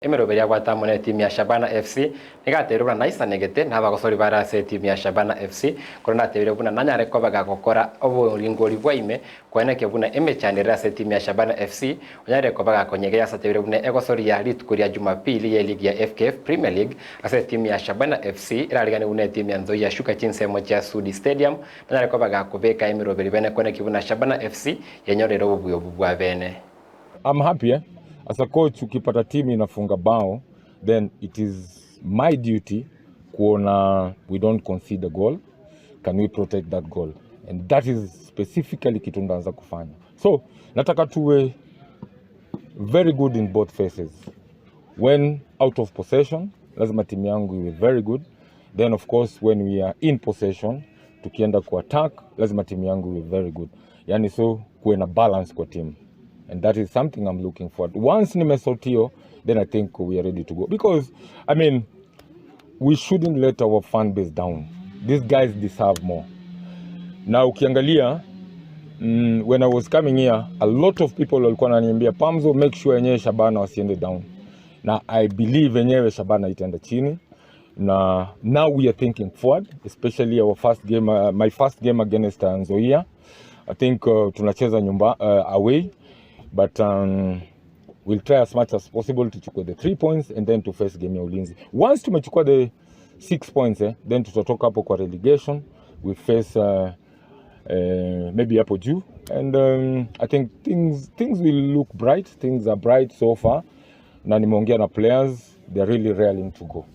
Emeroberi abwate amo netimu ya Shabana FC nigo atebirie buna naisanegete na abagosori bare ase etimu ya Shabana FC, korende atebirie buna nanyare koba gagokora oboringori bwa ime koenekia buna emechando ere ase etimu ya Shabana FC onyarire koba gakonyegea ase atebirie buna egosoria rituko ria Jumapili ye ligi ya FKF Premier League ase etimu ya Shabana FC erariganiwe buna etimu ya Nzoia Sugar chinsemo chia Sudi Stadium nanyare koba gakobeka emeroberi bene koenekia buna Shabana FC yenyorire obobuya obwo bwa bene. I'm happy, eh? As a coach ukipata timu inafunga bao, then it is my duty kuona we don't concede a goal. Can we protect that goal? And that is specifically kitu ndaanza kufanya. So nataka tuwe very good in both phases. When out of possession, lazima timu yangu iwe very good. Then of course when we are in possession, tukienda ku attack, lazima timu yangu iwe very good. Yani so kuwe na balance kwa team. And that is something I'm looking forward. Once nimesort hiyo, then I think we are ready to go. Because, I mean, we shouldn't let our fan base down. These guys deserve more. Na ukiangalia when I was coming here, a lot of people walikuwa wananiambia, "Pamzo, make sure yenyewe Shabana wasiende down." Na I believe yenyewe Shabana itaenda chini. Na now we are thinking forward, especially our first game, my first game against Nzoia. I think tunacheza nyumba away, but we'll try as much as possible to chukua the 3 points and then to face game ya Ulinzi. Once tumechukua the 6 points, eh, then tutatoka hapo kwa relegation, we face maybe hapo juu and I think things will look bright. Things are bright so far, na nimeongea na players, they're really raring to go.